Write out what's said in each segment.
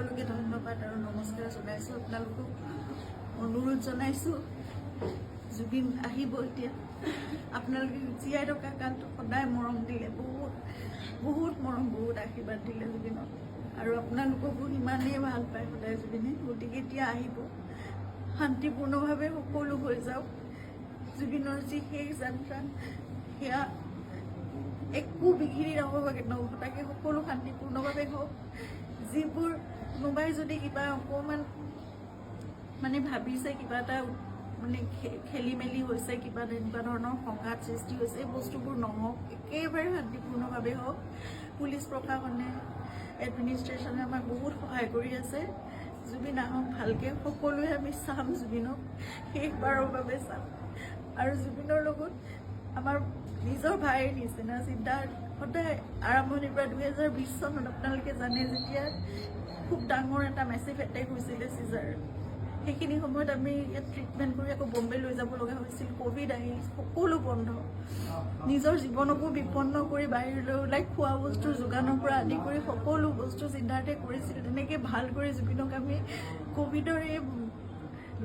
সকলোকে ধন্যবাদ আৰু নমস্কাৰ জনাইছোঁ। আপোনালোকক অনুৰোধ জনাইছোঁ, জুবিন আহিব এতিয়া। আপোনালোকে জীয়াই থকা কালটো সদায় মৰম দিলে, বহুত বহুত মৰম, বহুত আশীৰ্বাদ দিলে জুবিনক আৰু আপোনালোককো সিমানেই ভাল পায় সদায় জুবিনে। গতিকে এতিয়া আহিব, শান্তিপূৰ্ণভাৱে সকলো হৈ যাওক। জুবিনৰ যি শেষ যাত্ৰা, সেয়া একো বিঘিনি নঘটাকে নঘটাকে সকলো শান্তিপূৰ্ণভাৱে হওক। যিবোৰ কোনোবাই যদি কিবা অকণমান মানে ভাবিছে, কিবা এটা মানে খেলি মেলি হৈছে, কিবা তেনেকুৱা ধৰণৰ সংঘাত সৃষ্টি হৈছে, এই বস্তুবোৰ নহওক, একেবাৰে শান্তিপূৰ্ণভাৱে হওক। পুলিচ প্ৰশাসনে, এডমিনিষ্ট্ৰেশ্যনে আমাক বহুত সহায় কৰি আছে। জুবিন আহক ভালকে, সকলোৱে আমি চাম, জুবিনক শেষবাৰৰ বাবে চাম। আৰু জুবিনৰ লগত আমাৰ নিজৰ ভাইৰ নিচিনা সিদ্ধাৰ্থ সদায় আৰম্ভণিৰ পৰা। 2020 চনত আপোনালোকে জানে, যেতিয়া খুব ডাঙৰ এটা মেচিভ এটেক হৈছিলে চিজাৰ, সেইখিনি সময়ত আমি ইয়াত ট্ৰিটমেণ্ট কৰি আকৌ বম্বে লৈ যাব লগা হৈছিল। ক'ভিড আহিল, সকলো বন্ধ। নিজৰ জীৱনকো বিপন্ন কৰি বাহিৰলৈ ওলাই খোৱা বস্তুৰ যোগানৰ পৰা আদি কৰি সকলো বস্তু সিদ্ধাৰ্থে কৰিছিল। তেনেকৈ ভাল কৰি জুবিনক আমি ক'ভিডৰ এই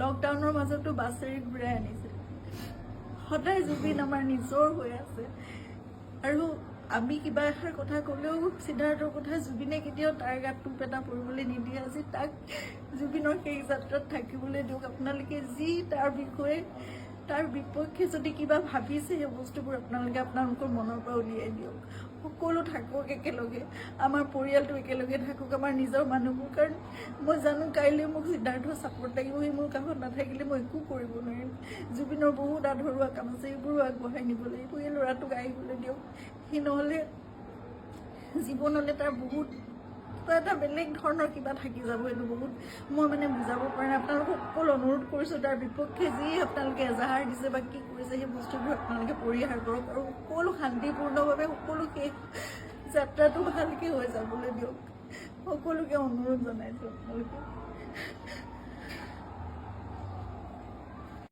লকডাউনৰ মাজতো বাছেৰে ঘূৰাই আনিছিল। সদায় জুবিন আমাৰ নিজৰ হৈ আছে। আৰু আমি কিবা এষাৰ কথা ক'লেও সিদ্ধাৰ্থৰ কথা জুবিনে কেতিয়াও তাৰ গাত টোপ এটা পৰিবলৈ নিদিয়ে। আজি তাক জুবিনৰ শেষ যাত্ৰাত থাকিবলৈ দিয়ক। আপোনালোকে যি তাৰ বিষয়ে, তাৰ বিপক্ষে যদি কিবা ভাবিছে, সেই বস্তুবোৰ আপোনালোকে আপোনালোকৰ মনৰ পৰা উলিয়াই দিয়ক। সকলো থাকক একেলগে, আমাৰ পৰিয়ালটো একেলগে থাকক, আমাৰ নিজৰ মানুহবোৰ। কাৰণ মই জানো, কাইলৈ মোক সিদ্ধাৰ্থৰ ছাপৰ্ট লাগিব। সি মোৰ কাষত নাথাকিলে মই একো কৰিব নোৱাৰিম। জুবিনৰ বহুত আধৰুৱা কাম আছে, সেইবোৰো আগবঢ়াই নিব লাগিব। এই ল'ৰাটোক আহিবলৈ দিয়ক। সি নহ'লে জীৱনলৈ তাৰ বহুত কিবা এটা বেলেগ ধৰণৰ কিবা থাকি যাব। এইটো বহুত মই মানে বুজাব পৰা নাই। আপোনালোকক অকল অনুৰোধ কৰিছোঁ, তাৰ বিপক্ষে যি আপোনালোকে এজাহাৰ দিছে বা কি কৰিছে, সেই বস্তুবোৰ আপোনালোকে পৰিহাৰ কৰক আৰু সকলো শান্তিপূৰ্ণভাৱে সকলো শেষ যাত্ৰাটো ভালকৈ হৈ যাবলৈ দিয়ক। সকলোকে অনুৰোধ জনাইছোঁ আপোনালোকে।